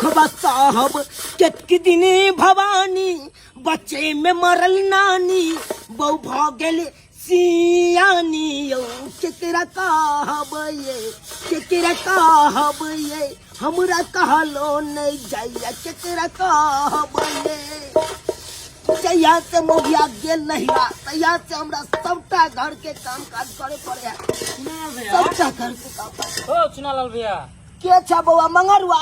दुखबा साहब केतकी दिन भवानी बच्चे में मरल नानी बहु भऽ गेल सियानी यौ केकरा कहब ये केकरा कहब ये हमरा कहलो नहीं जाइया केकरा कहब ये जहिया से मोगिया गेल नहिरा तहिया से हमरा सबटा घर के काम काज करे पड़े है सबटा घर के काम काज। ओ चुनालाल भैया के छा बौआ मंगरुआ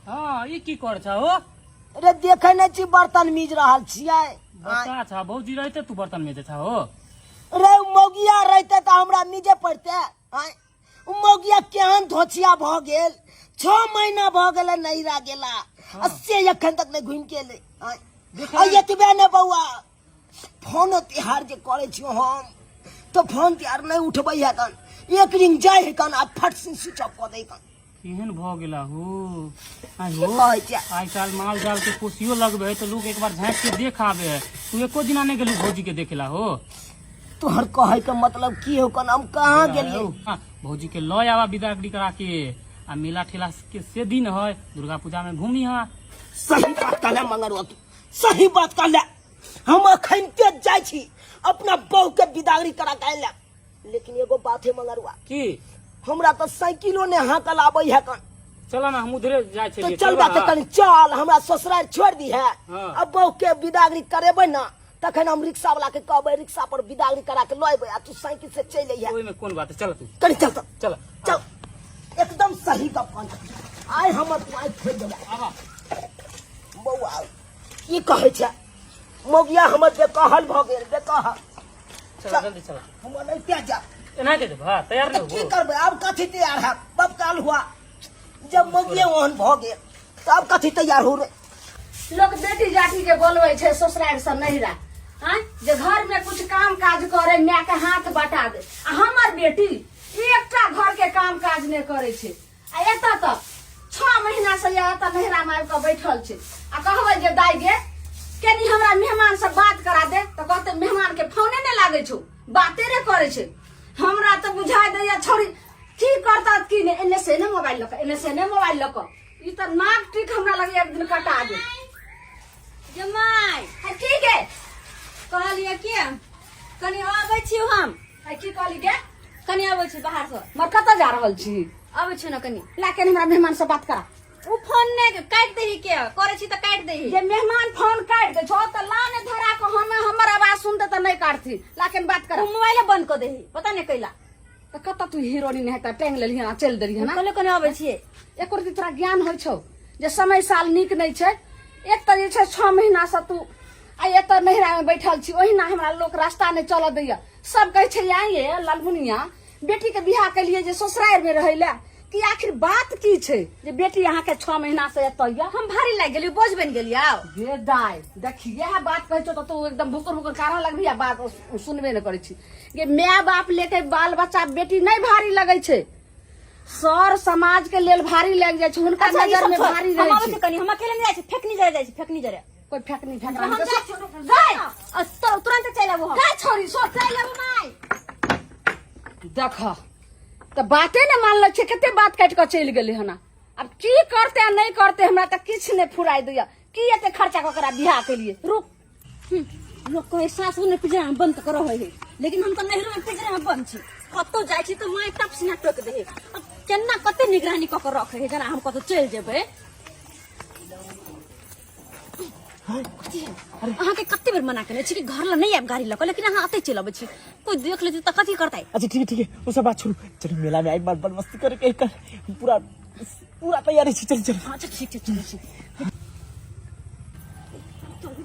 हाँ ई की कर छा हो रे देखे नहीं छी बर्तन मीज रहल छियै बता छा भौजी रहते तू बर्तन में छा हो रे उ मौगिया रहते तऽ हमरा मीजे पड़ते आँय उ मौगिया केहन धोछिया भऽ गेल 6 महीना भऽ गेलै नैहरा गेला आ से एखन तक नहि घुमि के एलै आँय आ एतबे ने बौआ फोनो तिहार जे करै छियो हम तऽ फोन तिहार नहि उठबै है कन एक रिंग जाइ है कन आ फट से स्विच ऑफ कऽ दै कन केहन भऽ गेला हो आइ की हो कहै छै आइ काल्हि माल जाल के पोसियो लगबे है तऽ लोग एक बार झाँकि के देख आबे है तू एको दिना नहि गेलू भौजी के देखेला हो तोहर कहै के मतलब की हो कन हम कहाँ गेलियै हाँ, भौजी के लऽ आबा विदागरी करा के आ मेला ठेला के से दिन है दुर्गा पूजा में घूमी है सही बात कहले मंगरुआ तू सही बात कहले हम अखन के जाइ छी अपना बहू के विदागरी करा के आइले लेकिन एगो बात है मंगरुआ की हमरा तऽ साइकिलो ने हाँकल आबै है कन चल ना हम उधरे जाइ तो छलियै चल बा तऽ कनी चल हमरा ससुराल छोड़ दी है हाँ। अब बहू के विदागरी करेबै ना तखन हम रिक्शा वाला के कहबै रिक्शा पर विदागरी करा के लऽ एबै आ तू साइकिल से चलि अइहे ओहिमे कोन बात है चल तू कनी चल तऽ चल चल एकदम सही गप कहलक आइ हमर तू आइ खोलि देबै आबा बौआ की कहै छै मौगिया हमर बेकहल भऽ गेल बेकहल चल जल्दी चल हम ओनाहिते जा एना के जेबा तैयार तऽ नहि की हो करबै आब कथी तैयार हैब बपकाल हुआ जब मौगिए ओहन भऽ गेल तऽ आब कथी तैयार हो रे लोक बेटी जाटी के बोलबै छै ससुरारि से नैहरा आँय जे घर में कुछ काम काज करे माय के हाथ बटा दे आ हमर बेटी एकटा घर के काम काज नहि करै छै आ एतऽ तऽ 6 महीना से या एतऽ नैहरा मे आबि कऽ बैठल छै आ कहबै जे दाइ गे कनी हमरा मेहमान से बात करा दे तऽ कहते मेहमान के फोने नहि लागै छौ बाते ने करै छै हमरा तऽ बुझाइ दैया छोड़ी की करता की नहि एने से एने मोबाइल लऽ कऽ एने से एने मोबाइल लऽ कऽ ई तऽ नाक टीक हमरा लगैया एक दिन कटा दे जमाइ आ की गे कहलियै के कनि आबै छी हम आ की कहली गे कनि आबै छी बाहरसँ मर कतऽ जा रहल छी आबै छी ने कनि ला कनि हमरा मेहमान से बात करा ओ फोन नहि काटि दही के करै छी तऽ काटि दही जे मेहमान फोन काटि दै छौ तऽ ला ने धरा के हम हमर आवाज सुनते तऽ नहि काटथी ला कनि बात ओ करा मोबाइले बंद कऽ दही पता नहि कैला तऽ कतऽ तू हीरोनी नहि तऽ टांगि लेलही आ चलि देलही ना कहले कनि आबै छियै एको रत्ती तोरा ज्ञान होइ छौ जे समय साल नीक नहि छै एक तऽ जे छै 6 महीनासँ तू आ एतऽ नैहरामे बैठल छी ओहिना हमरा लोक रास्ता नहि चलऽ दैया सब कहै छै आइए ललमुनिया बेटीके बियाह केलिए जे ससुरारिमे रहै लए कि आखिर बात की छै जे बेटी अहाँके 6 महीनासँ एतऽ यऽ हम भारी लागि गेलियै बोझ बनि गेलियै आब गे दाइ देखी इएह बात कहै छौ तऽ तू एकदम भुकुर भुकुर काढ़ऽ लगबही आ बात सुनबे नहि करै छी गे माय बाप लेके बाल बच्चा बेटी नहि भारी लगै छै सर समाज के लेल भारी लागि जाइ छै हुनका अच्छा, ई नजर सब में छोड़। भारी हम रहै आबै छै छी कनि हम अकेले नहि जाइ छी फेकनी जरे जाइ छी फेकनी जरे कोई फेकनी फेकना हम जाइ छी गाय आ, तुरंत चलि आबू हम का छोरी सो चलि आबू माय देख तऽ बाते ने मानल छै कते बात काटि कऽ चलि गेलै हन आब की करते आ नहि करते हमरा तऽ किछु नहि फुराइ दैया की एते खर्चा कऽ करा बियाह केलिए रुक लोक कहै सासु ने पिजरा में बंद करो है लेकिन हम तऽ नैहरो में पिजरा में बंद छी कतौ जाइ छी तऽ माय टप सिना टोक दे है अब केना कते निगरानी कऽ के रखे है जेना हम कतौ चलि जेबै अहाँके कते बेर मना केने छी कि घर लग नहि आयब गाड़ी लऽ कऽ लेकिन अहाँ अतै चलि अबै छी कोई देख लेतै तऽ कथी करतै अच्छा ठीक है ठीक है वो सब बात छोड़ू चलो मेला में आई बार बार मस्ती करे के कर पूरा पूरा तैयारी छी चलो चलो अच्छा ठीक छै चलै छी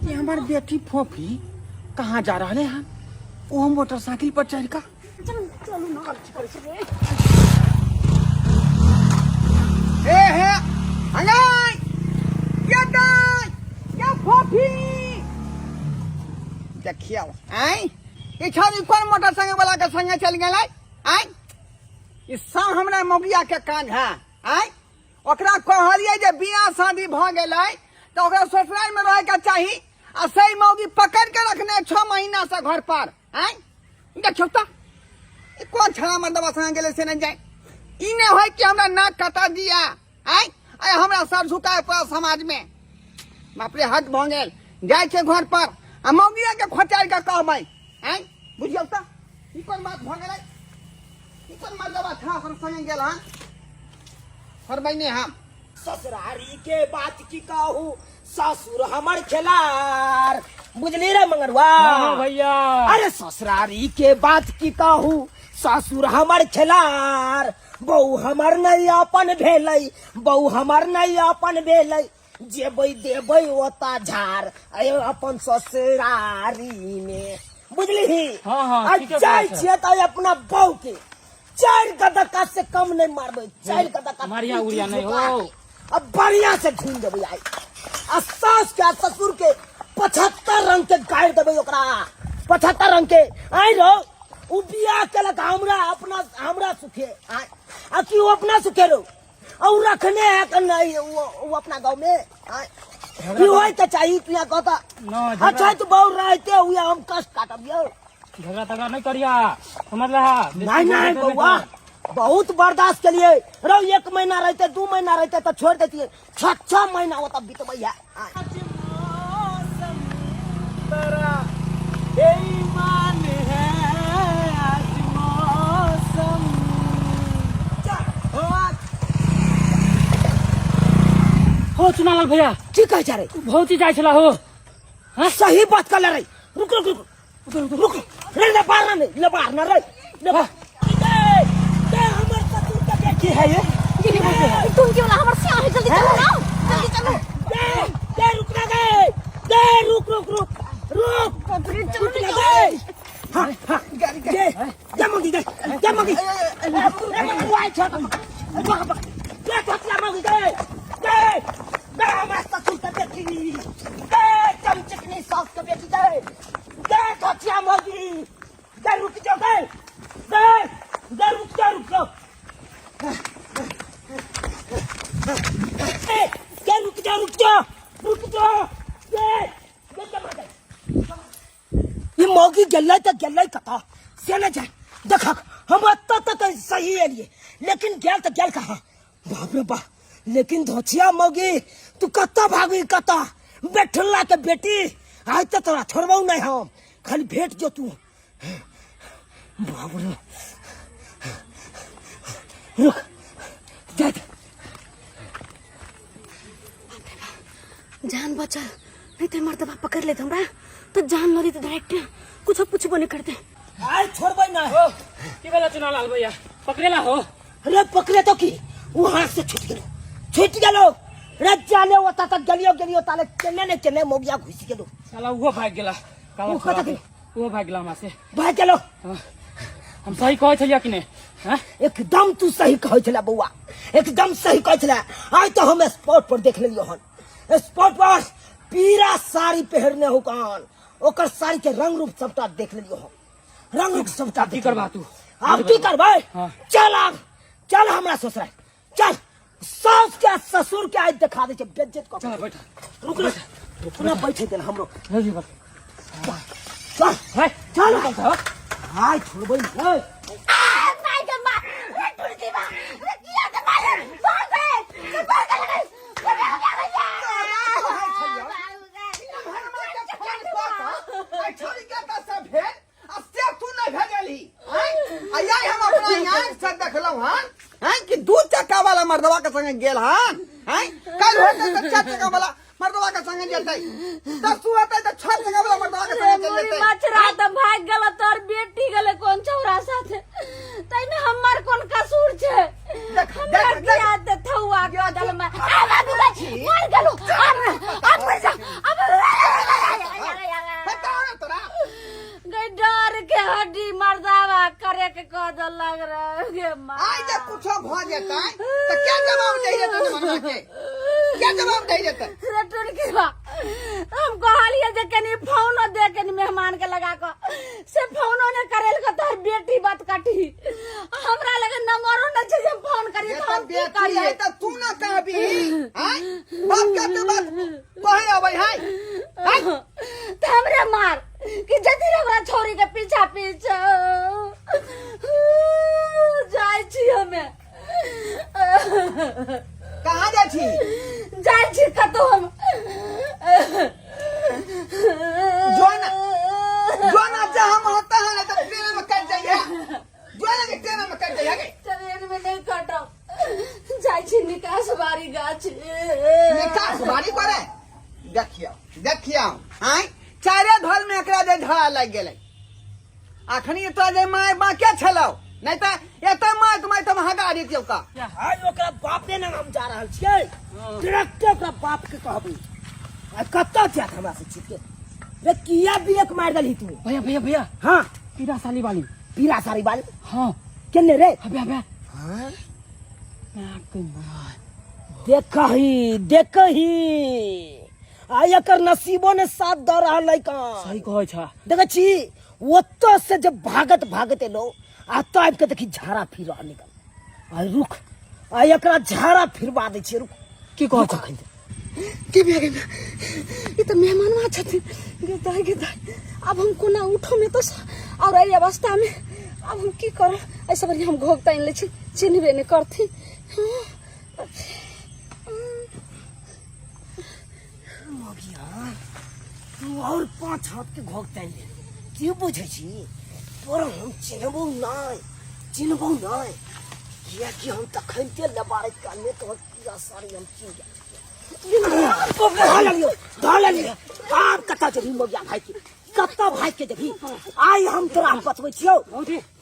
ये हमार बेटी फोफी कहाँ जा रहा है वो मोटरसाइकिल पर चढ़ का ए हे हंगाई ये दाई ये फोफी देखियो आय ई छौरी कोन मोटरसाइकिल वाला के संगे चल गेलै आय ई सब हमरा मौगिया के कान है आय ओकरा कहलियै जे बियाह शादी भऽ गेलै तऽ ओकरा ससुराल में रहे के चाही आ सही मौगी पकड़ के रखने 6 महीना से घर पर आय देखियौ तऽ ई कोन छड़ा मर्दबा संगे गेलै से नहि जाय ई नहि होय कि हमरा नाक कटा दिया आय आइ हमरा सर झुकाए पड़ल समाज में। बाप रे, हद भऽ गेल। जाइ छै घर पर आ मौगिया के खोचारि के कहबै। आँय बुझियौ तऽ ई कोन बात भऽ गेलै? ई कोन मर्दबा था हम संगे गेल हन? छोड़बै नहि हम। ससुरारी के बात की कहू, ससुर हमर खेलार। बुझली रे मंगरुआ? हाँ भैया। अरे ससुरारी के बात की कहू, ससुर हमर खेलार। बहू हमर नहीं अपन भेलै, बहू हमर नहीं अपन भेलै, जेबै देबै ओता झार अरे अपन ससुरारी में। बुझली? हाँ, हाँ, आ ठीके जाइ बात है। छियै तऽ अपना बहू के 4 गदक्का से कम नहीं मारबै। 4 गदक्का मारिया उड़िया नहीं हो। अब बढ़िया से घूम देबै आइ। आ सास के आ ससुर के 75 रंग के गाड़ि देबै ओकरा, 75 रंग के। आइ रौ उ बियाह केलक हमरा अपना हमरा सुखे आइ, आ कि उ अपना सुखे रौ? और रखने है कि नहीं वो अपना गांव में? आय, ई होय के चाही तू यहाँ कहता। ना, झगड़ा- अच्छा तो बहु रहते हुए हम कष्ट काटब यौ। झगड़ा तगड़ा नहीं करिया, समझ रहा? नहीं नहीं बउआ, बहुत बर्दाश्त के लिए रहो। 1 महीना रहते, 2 महीना रहते तो छोड़ देती, 6-6 महीना होता बीतबै है। आय। हो चुनालाल भैया। की कहै छै रे? भौजी जाइ छला हो। हाँ? सही बात कर रे। रुक रुक रुक रुक रुक रे, ले बाहर ना, ले बाहर ना रे, ले बाहर। दे, दे हमर ससुर के बेटी है ये। तुम क्यों ना हमर सियाह है, जल्दी चलो ना, जल्दी चलो। दे, दे, रुक ना दे, दे, रुक, रुक, रुक, रुक, रुक ना दे। हाँ, हाँ, दे, दे मंगी, दे, दे मंगी। दे मंगी, वाई छोड़। पकड़, पकड़। दे, धोतिया मंगी, दे, दे, दे, हमर ससुर के बेटी। दे, चमचकनी सास के बेटी, दे, दे, धोतिया मंगी। दे, रुक जाओ, दे, दे, दे, रुक जाओ, रुक जाओ। दे, दे, रुक जाओ, रुक जाओ, रुक जाओ। दे, दे, दे, दे। ई मौगी गेलै तऽ गेलै कतऽ से नहि जाय। देखक हम एतऽ तक सही एलियै, लेकिन गेल तऽ गेल कहाँ? बाप रे बाप। लेकिन धोछिया मौगी तू कतऽ भागी कतऽ? बैठला के बेटी, आइ तऽ तोरा छोड़बौ नहि हम, खाली भेट जो तू। बाप रे, रुक जा। जान बचल, नहीं तो मर्दबा पकड़ लेत हमरा तो जान लड़ी तो डायरेक्ट कुछ पूछबो नहीं करते। आइ छोड़बै नहीं। हो की भेला चुनालाल भैया? पकड़ेला हो? अरे पकड़े तो की, वो हाथ से छूट गेलो, छूट गेलो रे। जाने ओता तक गेलियो, गेलियो ताले केने ने केने मोगिया घुसि गेलो। साला उहो भाग गेला। काला उ कतऽ छोड़ा गेलो? उहो भाग गेला हमरा से। भाग गेलो? हाँ। हम सही कहै छलियै कि नहि? हाँ? एकदम तू सही कहै छला बौआ, एकदम सही कहै छला। आइ तो हम स्पॉट पर देख लेलियो हन, स्पॉट पर पीरा साड़ी पहिरने हो कान, ओकर साड़ी के रंग रूप सबटा देख लेलियो हम, रंग रूप सबटा की देख करबा लेलियो। तू? आब की करबै? हाँ। चल आब, चल हमरा ससुराल चल। सास के ससुर के आज देखा दे छै बेइज्जत कऽ। चल बैठ। रुक रे, रुक ना, बैठे देन हमरो। जल्दी बैठ। चल। है? चल। चल, चल। आइ छोड़बै नहीं। छोड़ी के तऽ से भेल आ से तू नहि भेजलही। आँय? आ यही हम अपना आँखि से देखलहुँ हन, आँय, कि 2 चक्का वाला मर्दवा के संगे गेल हन। आँय, काल्हि होतै तऽ 4 चक्का वाला मर्दवा के संगे जेतै, तरसू होतै तऽ 6 चक्का वाला मर्दवा के संगे चलि जेतै। मछरा तऽ भागि गेल, तोर बेटी गेलै कोन छौड़ा साथे, ताहिमे हमर कोन कसूर छै? देख, हमरा देख, देख। बियाह ते थौआ के दल में आ बाबू गई, मर गेलौ, अब अब मर जा, अब बताओ ना तोरा। गई डर के हड्डी मर्दावा करे के कह दल लग रहा गे माँ। आइ जे कुछो भऽ जेतै तऽ क्या जवाब दै जेतै ने मनवा के? क्या जवाब दै जेतै? रे टुनकी बा, हम कहलिए जे कनी फोनो दे कनी मेहमान के लगा क, से फोनो ने करेल के तोहर बेटी बात काटी। हमरा लगे नंबरो न छै जे हम फोन करी, ये तऽ तऽ हम की बेटी करियै? है तऽ तू ना कहबी, आँय? बाप के तऽ बात कहे अबै है, आँय? तऽ हमरे मार कि जति हमरा छोरी के पीछा पीछा जाइ छी हमे। कहाँ जाइ छी? छी कतौ हम। जो ना, जो ना, जहाँ हम होता है ना तो ट्रेन में कट जाइए। जो ना कि ट्रेन में कट जाइए। ट्रेन में नहीं कटब, जाइ छी निकास बारी गाछ। निकास बारी करे। देखियो देखियो, आय चारे धल में एकरा जे धरा लागि गेलै। अखनी तो जे माय बाके छलौ, नहीं त एते माय माय त हगा दितियौ का। आइ ओकरा बापे लग हम जा रहल छियै, डायरेक्टे ओकरा बाप के कहबै। आ कतऽ जायत हमरा से छिपके रे? किया ब्रेक मारि देलही तू? भैया भैया भैया। हाँ। पीरा साली वाली। पीरा साड़ी वाली? हाँ। केने रे? अबे अबे। हाँ? देखही देखही, आ एकर नसीबो ने साथ दऽ रहल है का। सही कहै छ। देखै छी, ओतऽ से जब भागत भागत एलो आ तऽ आबि कऽ देखी झाड़ा फिर रहल निकल। आ रुक, आ एकरा झाड़ा फिरवा दै छियै, रुक। की कहै रुक छ? अखन। की भए गेल? ई तऽ मेहमानवा छथिन। गे दाइ, गे दाइ, आब हम कोना उठम एतऽसँ? आओर एहि अवस्थामे आब हम की करब? एहिसँ बढ़िआँ हम घोघ तानि लै छी, चिन्हबे नहि करथिन। मगिया, तू और 5 हाथ के घोघ तानि ले। की बुझै छी तोरा हम चिन्हबौ नहि, चिन्हबौ नहि, कियाकि हम तखनते लेबारै कालमे तोहर पूरा साड़ी हम चिन्ह गेल। धऽ लेलियौ, धऽ लेलियौ। आब कतऽ जेबही मगिया भाई के? कतऽ भाई के जेबही? आइ हम तोरा बतबै छियौ,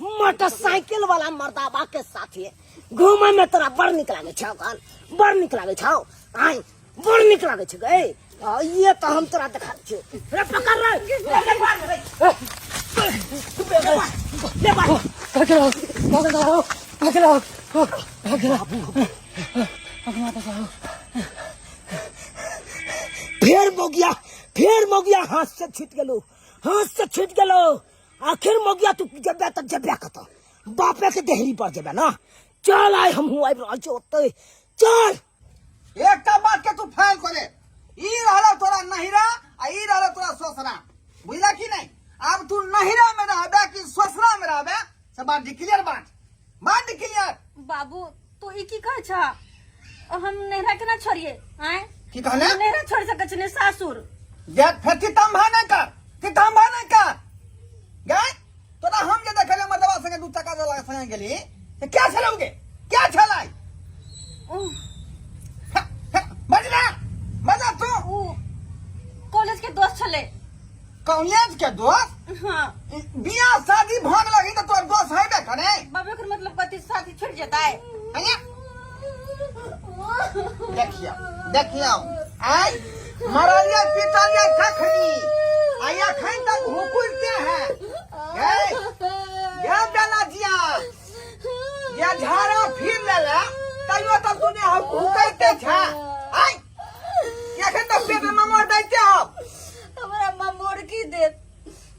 मोटरसाइकिल वाला मर्दाबा के साथे घूमे में तोरा बड़ नीक लागै छौ। अखन बड़ नीक लागै छौ, आइ बड़ नीक लागै छै गै। आ, ये तऽ हम तोरा देखा दै छियौ। रे पकड़ रे, रे, रे, मार रे। ले मार। पकड़ो पकड़ो पकड़ो पकड़ो पकड़ो। फेर मोगिया, फेर मोगिया, हाथ से छूट गेलो, हाथ से छूट गेलो। आखिर मोगिया तू जबे तक जबे कतऽ बापे के देहरी पर जेबे ना? चल, आइ हमहूँ आबि रहल छी ओतै, चल। एकटा बात के तू फैल करे, ई रहल तोरा नहिरा आ ई रहल तोरा ससुरा, बुझला कि नहीं? अब तू नहिरा में रहबे कि ससुरा में रहबे, से बात क्लियर, बात बात क्लियर। बाबू, तू ई की कहै छ? हम नैहरा केना छोड़िए? आय? की कहले? हम नैहरा छोड़ सकै छी ने सासुर। देख, फेर तितम्भा नहीं कर, तितम्भा नहीं कर गए। तोरा हम जे देखले मर्दवा संगे दू टका वाला संगे गेली ते क्या छलौगे? क्या छलै? उह, बजला बजला तू। ऊ कॉलेज के दोस्त छलै। कॉलेज के दोस्त? हाँ। बियाह शादी भऽ गेलही तऽ तोर दोस्त हेबे करे। बाबू, एकर मतलब कथी, शादी छूट जेतै? हैया देखियौ देखियौ, आइ मरलियै पिटलियै कखनी आ एखन तक हुकुरते है। गै गै बेला जिया या झाड़ा फिर लेला तैयो तक तू ने हुकैते छ। आइ एखन तक पेट में ममोर दैते हो। हमरा ममोर की देत?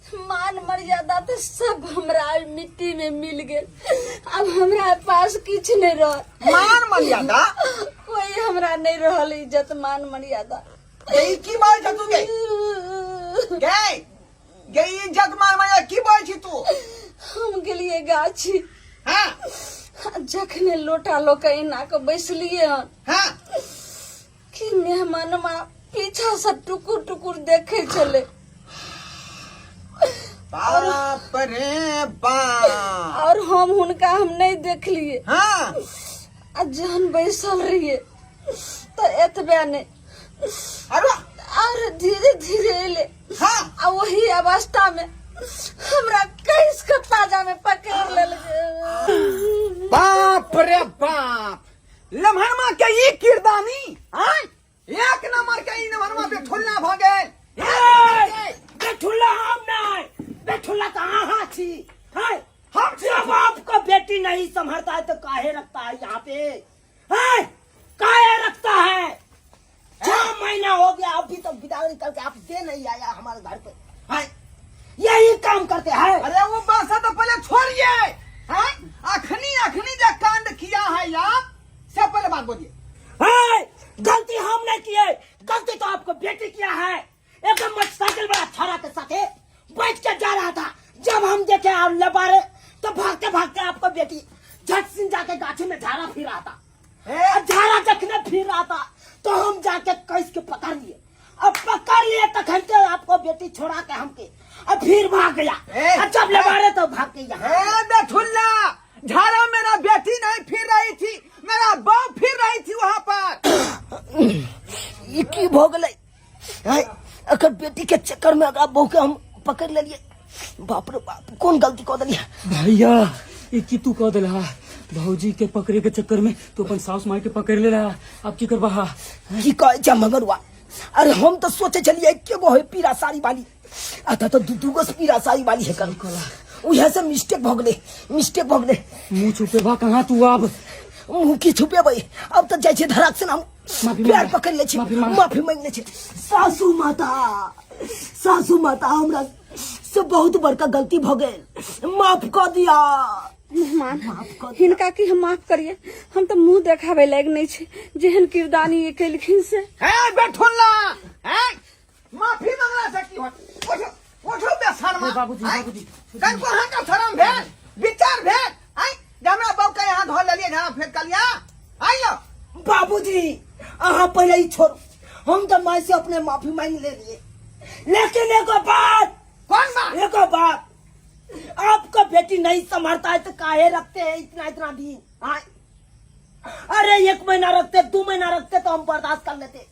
मान मर्यादा तऽ सब हमरा ओहि मिट्टी में मिल गेल। अब हमरा पास किछु नहीं रहल। मान मर्यादा? कोई हमरा नहीं रहल इज्जत मान मर्यादा। ई की बात छ तू गे? गे गे, इज्जत मान मर्यादा की बोल छी तू? हम गेलिए गाछी। हाँ। जखने लोटा लऽ के एना के बैसलिए हन हाँ कि मेहमानमा पीछा से टुकुर टुकुर देखे छले। बाप रे बाप। और हम हुनका हम नहीं देखलिए। हाँ। आ जहन बैसल रहिए तो एतबे नहीं, अरे और धीरे धीरे एले। हाँ। आ वही अवस्था में हमरा कैस के पाजा में पकड़ लेलकै। बाप रे बाप, लम्हरमा के ई किरदानी आय एक नंबर के ई नंबरमा बेठुल्ला भ गेल। बेठुल्ला हम नहीं, बेठुल्ला तो अहाँ छी। है हम जब आपको बेटी नहीं संभलता है तो काहे रखता है यहाँ पे? है काहे रखता है? 6 महीना हो गया, अभी तक विदाई निकल के आप दे नहीं आया हमारे घर पे। है यही काम करते हैं। अरे वो बासा तो पहले छोड़िए, हैं अखनी अखनी जो कांड किया है आप से पहले बात बोलिए। है गलती हम नहीं किए, गलती तो आपको बेटी किया है। एकदम मोटरसाइकिल वाला छोरा के साथ बैठ के जा रहा था, जब हम देखे आप लबारे तो भागते भागते आपको बेटी झट सिंह जाके गाछी में झाड़ा फिर रहा था। ए? झाड़ा जखने फिर रहा था तो हम जाके छोड़ा के हमके और फिर भाग गया। ए, और जब ले मारे तो भाग के यहाँ। ए बेठुल्ला, झाड़ा मेरा बेटी नहीं फिर रही थी, मेरा बहू फिर रही थी वहां पर। ई की भऽ गेलै? आँय, एकर बेटी के चक्कर में एकरा बहू के हम पकड़ लेलियै। बाप रे बाप, कोन गलती कऽ देलियै? भैया, ई की तू कह देलहा? भौजी के पकड़े के चक्कर में तू अपन सास माई के पकड़ ले रहा, अब की करबा? की कहै छै मगरुआ? अरे हम तऽ सोचै छलियै एके गो है पीरा साड़ी वाली, आ तऽ दू दू गो पीरा साड़ी वाली है। कर उहे से मिस्टेक भऽ गेलै, मिस्टेक भऽ गेलै। मुंह छुपेबा कहाँ तू अब? मुँह की छुपेबै? अब तऽ जाइ छै धराक से हम माफी पैर मांग। पकड़ लै छी। माफी मांग। माफी मांगि लै छी। सासू माता, सासू माता, हमरा से बहुत बड़का गलती भऽ गेल, माफ कऽ दिया। मेहमान, माफ कऽ दिया। हिनका की हम माफ करिए? हम तऽ मुंह देखाबै लायक नहि छै, जेहन किरदानी ई केलखिन से। ए बेठुल्ला, ए माफी मांगला से की होत? उठो उठो बेशर्मा। ए, बाबूजी, आँय? बाबूजी। कनको अहाँ के शरम भेल, विचार भेल आँय, जे हमरा बहू के यहाँ धऽ लेलियै, झाड़ा फेंक कलिया आइ यौ? बाबूजी, अहाँ पहिले ई छोड़ू, हम तऽ माय से अपने माफी मांगि लेलिए, लेकिन एगो बात। कोन बात? एगो बात, आपका बेटी नहीं संभालता है तो काहे रखते हैं इतना इतना दिन? आय? अरे 1 महीना रखते, 2 महीना रखते तो हम बर्दाश्त कर लेते।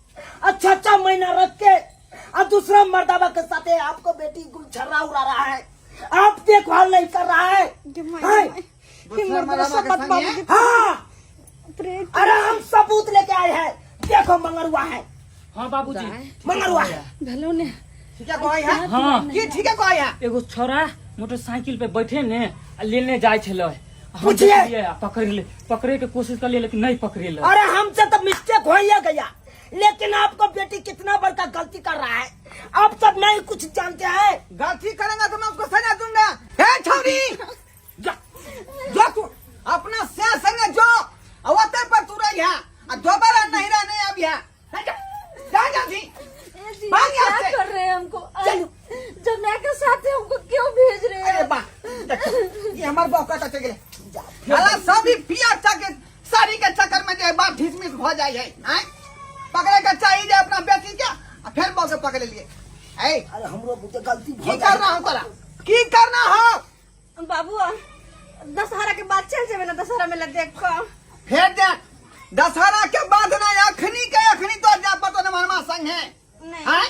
अच्छा अच्छा महीना रख के और दूसरा मर्दाबा के साथ है, आपको बेटी गुलछर्रा उड़ा रहा है, आप देखभाल नहीं कर रहा है। गे माय, आय? गे माय। दूसरा मर्दवा मर्दाबा के शपथ संगे? बाबूजी। हाँ। प्रेत। अरे हम सबूत लेके आए हैं, देखो मंगरुआ है। हाँ बाबूजी। मंगरुआ है। भेलो ने? ठीक है कहै है? हाँ। की ठीक है कहै है? एगो छोरा मोटरसाइकिल पे बैठे ने आ लेने जाय छलै, हम पूछिए। देखलियै आ पकड़ ले, पकड़े के कोशिश करलियै लेकिन नहीं पकड़ेलै। अरे हमसे तो मिस्टेक हो ही गया, लेकिन आपको बेटी कितना बड़का गलती कर रहा है, आप सब नहीं कुछ जानते हैं। गलती करेंगे तो मैं उसको सजा दूंगा। हे छौरी, जा जा, तू अपना से संगे जो आ ओते पर तू रही है आ दोबारा नहीं रह नहीं अभी है। जा जा जा जी। ए जी, भाग क्या यहाँ से। कर रहे हैं हमको? जब मैं के साथ है हमको क्यों भेज रहे हैं? अरे बा, देखो, ये हमार बौका का चल गेलै। साला सब ई पियर चक्कर साड़ी के चक्कर में जे बाप ढिसमिस भ जाय है। आँय, पकड़े के चाहिए जे अपना बेटी के आ फेर बौ के पकड़ लिए। ए अरे हमरो बुझे गलती की भऽ करना हो तोरा? की करना हो? बाबू, दशहरा के बाद चल जेबे ना, दशहरा मेला देख कऽ। फेर देख, दशहरा के बाद ना, अखनी के अखनी तो जा पतो न मनमा संग है। नहीं। आँय,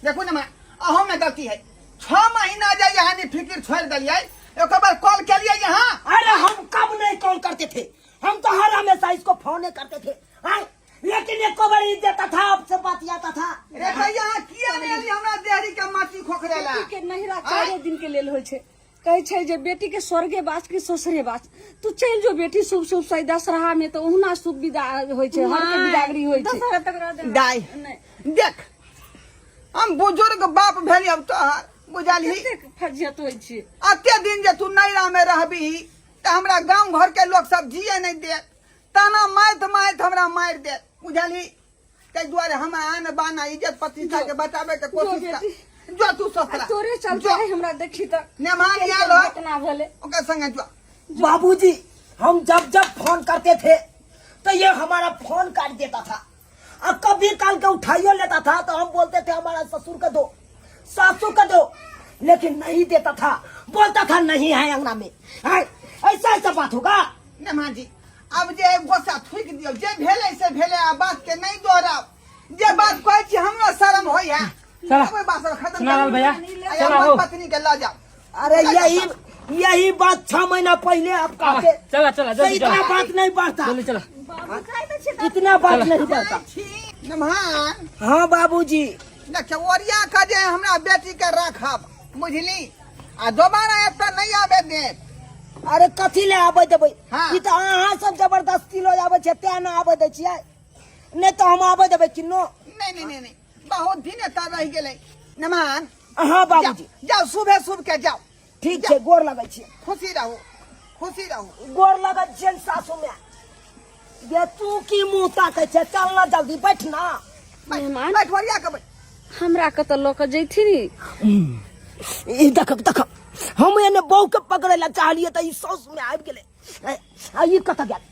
देखू ने माँ, अहूँ में गलती है। 6 महीना जे यहाँ नहीं फिक्र छोड़ दिलियै, एक बार कॉल केलियै यहाँ? अरे हम कब नहीं कॉल करते थे, हम तो हर हमेशा इसको फोन करते थे। आए? लेकिन एक बार ही देता था, आपसे बात आता था। रे भैया, किया नहीं एली हमरा देहरी के माटी खोखरेला? बेटी के नहिरा 4 दिन के लेल होइ छै। कहै छै जे बेटी के स्वर्गे बास कि ससुरे बास। तू चलि जो बेटी, शुभ शुभ सही दशहरा में तऽ ओहुना शुभ विदा होइ छै, हर के विदागरी होइ छै। दशहरा तक रह देना। दाई। नहि। देख, हम बुजुर्ग बाप भेलियौ तोहर, बुझलही? कतेक फजियत होइ छै। अते दिन जे तू नैरा में रहबही तऽ हमरा गांव घर के लोग सब जिए नहीं देत, ताना मारत मारत हमरा मारि देत, बुझलही? ताहि दुआरे हम आन बान आ इज्जत प्रतिष्ठा के बचाबे के कोशिश कर। जो तू ससुरा। आ तोरे चलते जो। है हमरा देखी तऽ मेहमान केहन आयल हो। घटना भेलै। ओकर संगे जो। बाबूजी, हम जब जब फोन करते थे तो ये हमारा फोन काट देता था और कभी काल के उठाइयो लेता था तो हम बोलते थे हमारा ससुर का दो, सासू का दो, लेकिन नहीं देता था, बोलता था नहीं है अंगना में है। ऐसा ऐसा बात होगा? नेमा जी, अब जे गोस्सा थूक दियौ, जे भेलै से भेलै, आ बात के नहीं दोहराउ। जे बात कहै छी हमरो शर्म होइ है। चला। अब ओहि बात सब खत्म सुना लाल भैया, करू। चला आ हो। अपन पत्नी के लऽ जाउ। अरे यही यही बात 6 महीना पहले आप कहते चला चला तो जल्दी इतना चला। बात नहीं बढ़ता। जल्दी चला। बाबू खाइ तऽ छै। इतना बात नहीं बढ़ता। छी नमहान। हाँ बाबूजी। देखियौ, ओरिया के जे हमरा बेटी के राखब, बुझली? आ दोबारा एतऽ नहीं आबे देब। अरे कथी ले आबै देबै? हाँ। ई तऽ अहाँ सब जबरदस्ती लऽ आबै छियै तें ने आबै दै छियै, नहि तऽ हम आबै देबै किन्नो? नहीं नहीं नहीं नहीं, बहुत दिन एतऽ रहि गेलै नमहान। हाँ बाबूजी। जाउ, जाउ, सुबह सुबह के जाउ। ठीक छै, गोर लगै छियै। खुशी रहू, खुशी रहू। गोर लगै छियनि सासू माय। ये तू की मुंह ताकै छै? चल ना जल्दी, बैठ ना। मेहमान। बैठ, ओरिया के बैठ। हमरा कतऽ लऽ कऽ जैथिन? ई देख देख, हम एने बहू के पकड़े ला चाहलिए तऽ ई साउस में आबि गेलै। आ ई कतऽ गेल?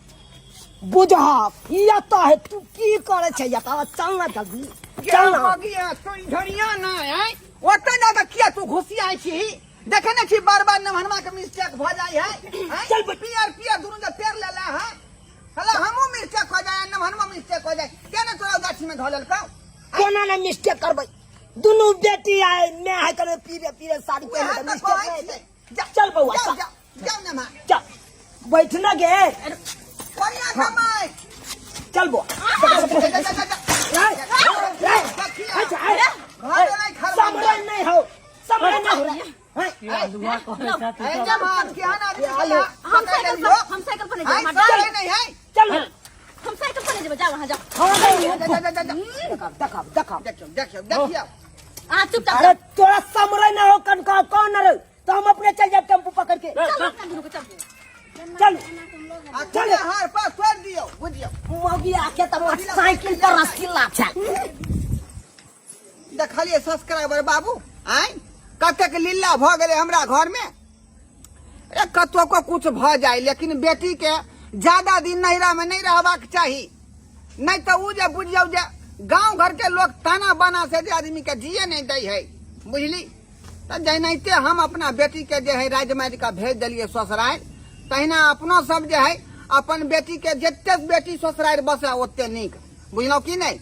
बुझहक ई एतऽ है। तू की करै छै एतऽ? चल ना जल्दी, चल ना। मगिया तू झड़िया ना आय। ओतऽ जा कऽ किया तू घुसियाइ छी देखे ने छी बार बार नमहनमा के मिस्टेक भऽ जाइ है हैं? चल बे। पियर पियर दुनू जे पेड़ लेला है साला हमहूँ मिस्टेक हो जाए नमहनमा मिस्टेक हो जाए क्या ने तोरा गाछी में धऽ लेलकौ कोना ने मिस्टेक करबै दुनू बेटी आए मैं है करे पीरे पीरे साड़ी उएह पहने तऽ मिस्टेक कहै नहीं छियै। जा, चल बौआ, जाउ चल। जाउ जाउ नमा चल बैठ ना गे बढ़िया कमाइ चल बौआ जा, जा, जा, जा, जा। रे, रे, देखिया। अच्छा, अरे, घरे नहीं खरबंदा। समरे नहीं हो समरे नहीं हो रहा है के आलुआ कहै छा तू ए सब? जमान केहन आदमी आलू। छला? हम पकड़ि साइकिल लेलियो। पर हम साइकिल पर नहीं आइ जेबै सरे नहीं है चल हम साइकिल पर नहीं जेबै जाओ वहाँ जाओ जा, जा, जा, जा, जा। देखा देखा देखा देखियौ देखियौ देखियौ अहाँ चुपचाप अरे तोरा समरे ना हो कनका कौन रे तो हम अपने चल जाए टेम्पू पकड़ के चल अपना दुनू के चल चल आ चल हार पर तोड़ दियौ बुझियौ मौगी आके तो मोटरसाइकिल पर रस्सी लाछा देखलियै सब्सक्राइबर बाबू आँय कतेक लीला भऽ गेलै हमरा घरमे अरे कतौ को कुछ भऽ जाय लेकिन बेटी के ज्यादा दिन नैहरा में नहीं रहबाक चाही नहीं तो उ जे बुझियौ जे गांव घर के लोग ताना बाना से जे आदमी के जिए नहीं दै है बुझली तऽ जेनाहिते हम अपना बेटी के जे है राज मारि कऽ भेज देलियै ससुरारि तहिना अपनो सब जे है अपन बेटी के जते बेटी ससुरारि बसै ओते नीक बुझलहुँ की नहि।